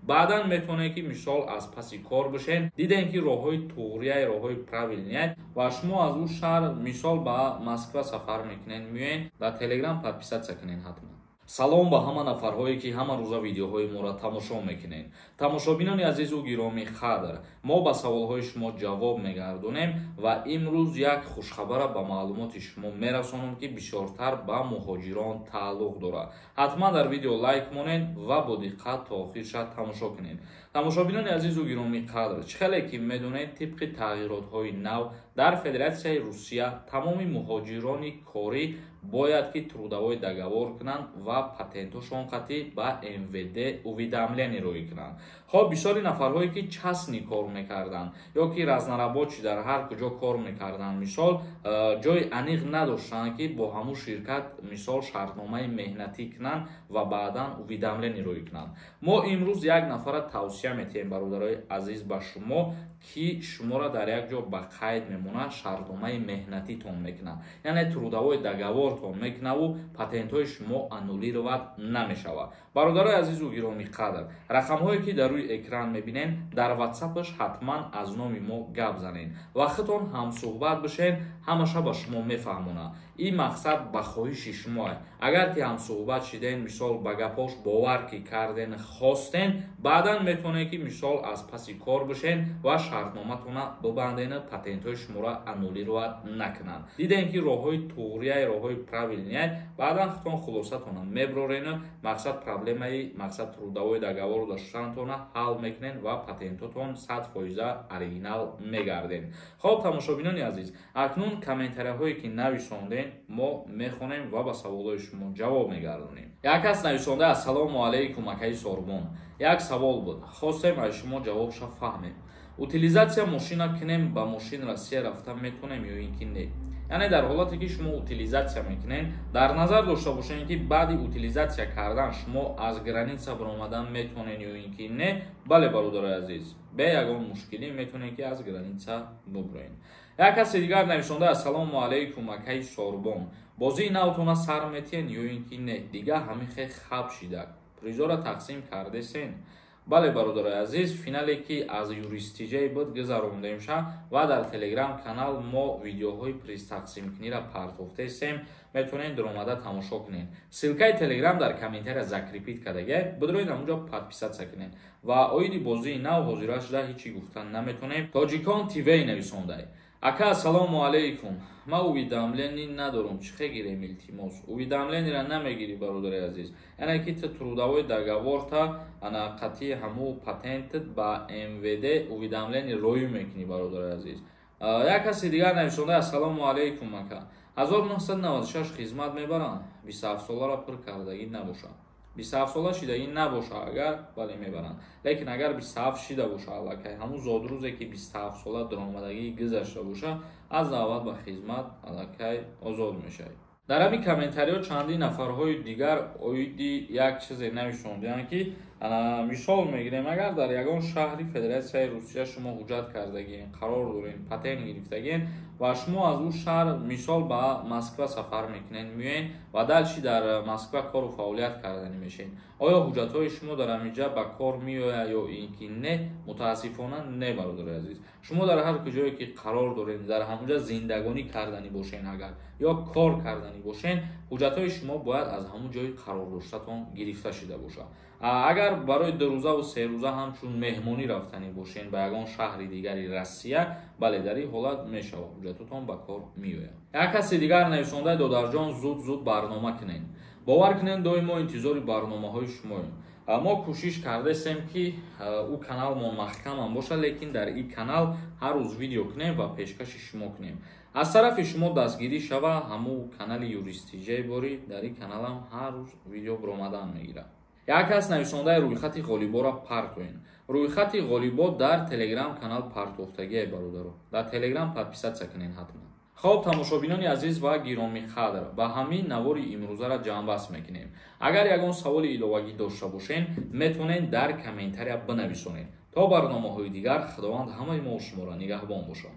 Баъдан метавонед, ки мисол аз паси кор бошен. Дидем, ки роҳҳои туғрияй, роҳҳои правильный ва шумо аз ӯ шаҳр мисол ба Москва сафар мекунед, меоед. Дар Телеграм подписаться кунед ҳатман. Салом ба ҳама нафарҳое, ки ҳама рӯза видеоҳои моро тамошо мекунед. Тамошобинони азизу гиромӣ қадр, мо ба саволҳои шумо ҷавоб мегардонем ва имрӯз як хушхабара ба маълумоти шумо мерасонам, ки бисёртар ба муҳоҷирон тааллуқ дорад. Ҳатман дар видео лайк монед ва бо диққат то охирша тамошо кунед. Тамошобинони азизу гиромӣ қадр, чӣ хеле ки медонед, тибқи тағйиротҳои нав дар Федератсияи Русия тамоми муҳоҷирони корӣ бояд ки трудовой договор кунанд ва патентошон қатъи ба МВД уведомление роӣ кунанд. Хоб, бисёри нафарҳое, ки частный кор мекарданд ё ки разнорабочий, дар ҳар куҷо кор мекарданд, мисол ҷои аниқ надоштанд, ки бо ҳамун ширкат мисол шартномаи меҳнатӣ кунанд ва баъдан уведомление роӣ кунанд. Мо имрӯз як нафара тавсия метиҳем, бародарои азиз, ба шумо, ки шуморо дар як ҷо ба қайд мемонад, шартномаи меҳнатитон мекунад, яъне трудовой договортон мекунаву патентҳои шумо аннулировать намешавад. Бародарои азизу гиромӣ қадр, рақамҳое, ки дар рӯи экран мебинем, дар Ватсапаш ҳатман аз номи мо гап занед ва худтон ҳамсӯҳбат бишед, ҳамаша ба шумо мефаҳмонад. Ин мақсад ба хоҳиши шумо. Агар ки ҳамсӯҳбат шиден, мисол ба гапош бовар ки карден, хостен, баъдан метавонед, ки мисол аз паси кор бишен ва шартноматона бибандену патентҳои шуморо аннулировать накунанд. Дидем, ки роҳҳои туғрияй, роҳҳои правильный. Баъдан худтон хулосатона меброрену мақсад проблемаи мақсад трудовой договору доштантона ҳал мекунед ва патентотон 100% оригинал мегардед. Хоб, тамошобинони азиз, акнун комментарияҳое, ки нависондем, мо мехонем ва ба саволҳои шумо ҷавоб мегардонем. Як кас нависонда: «Ассалому алайкум, акаи Сорбон, як савол буд, хостем аз шумо ҷавобша фаҳмем. Утилизация мошина кунем, ба мошин Россия рафта метавонем ё ин ки не?» Яъне дар ҳолате, ки шумо утилизация мекунед, дар назар дошта бошед, ки баъди утилизация кардан шумо аз граница баромадан метавонед ё ин ки не. Бале, бародарои азиз, бе ягон мушкилӣ метавонед, ки аз граница буброед. Як каси дигар нависонда: «Ассалому алайкум, акаи Сорбон, бозии навтона сар метиҳен ё ин ки не? Дига ҳамин хе хаб шидак, призора тақсим кардесен?» Бале, бародарои азиз, финале, ки аз юристиҷаи буд, гузарондемша ва дар Телеграм канал мо видеоҳои приз тақсимкуниро партофтесем, метавонед дуромада тамошо кунед. Ссылкаи Телеграм дар комментария закрепить кардагия, бидроед, ҳамунҷо подписаться кунед. Ва оиди бозии нав ҳозира шуда ҳечи гуфтан наметавонем. Тоҷикон ТВ нависондай: «Ака, ассалому алайкум, ман уведомление надорам, чӣ хе гирем, илтимос?» Уведомлениеро намегирӣ, бародари азиз, яъне ки ту трудовой договорта ана қатъи ҳаму патентат ба МВД уведомление роӣ мекунӣ, бародари азиз. Як каси дигар нависонда: «Ассалому алайкум, ака, 1996 хизмат мебаранд, 27 соларо пур кардагӣ набошад?» 27 сола шидагӣ набоша агар, бале, мебаранд, лекин агар 27 шида боша, аллакай ҳамун зодрӯзе, ки 27 сола дуромадагӣ гузашта боша, аз даъват ба хизмат аллакай озод мешавед. Дар ҳамин комментариҳо чандин нафарҳои дигар оиди як чизе нависондианд, ки мисол мегирем, агар дар ягон шаҳри Федератсияи Русия шумо ҳуҷҷат кардагиен, қарор дорен, патент гирифтагиен ва шумо аз ӯ шаҳр мисол ба Москва сафар мекунед, меоед ва дальше дар Москва кору фаъолият карданӣ мешавед, оё ҳуҷҷатҳои шумо дар ҳаминҷа ба кор меояд ё ин ки не? Мутаассифона, не, бародари азиз. Шумо дар ҳар куҷое ки қарор доред, дар ҳамонҷа зиндагонӣ карданӣ бошед агар ё кор карданӣ бошед, ҳуҷҷатҳои шумо бояд аз ҳамон ҷои қарор доштатон гирифта шуда бошад. Агар барои 2 рӯзаву 3 рӯза ҳамчун меҳмонӣ рафтанӣ бошед ба ягон шаҳри дигари Россия, бале, дар ин ҳолат мешавад, ҳуҷҷатотон ба кор меояд. Як каси дигар нависондаи: «Додарҷон, зуд зуд барнома кунед. Бовар кунед, доим мо интизори барномаҳои шумоем». Мо кӯшиш кардесем, ки ӯ каналмон маҳкамам бошад, лекин дар ин канал ҳар рӯз видео кунем ва пешкаши шумо кунем. Аз тарафи шумо дастгирӣ шава, ҳамун канали юристиҷаи борӣ, дар ин каналам ҳар рӯз видео биромадан мегирад. Як кас нависондаи: «Рӯйхати ғолиборо партоен». Рӯйхати ғолибо дар Телеграм канал партофтагие, бародаро, дар Телеграм подписаться кунед ҳатман. Хоб, тамошобинони азиз ва гиромиқадр, ба ҳамин навори имрӯзаро ҷамъбаст мекунем. Агар ягон саволи иловагӣ дошта бошед, метавонед дар комментария бинависонед. То барномаҳои дигар, Худованд ҳамаи мо шуморо нигаҳбон бошад.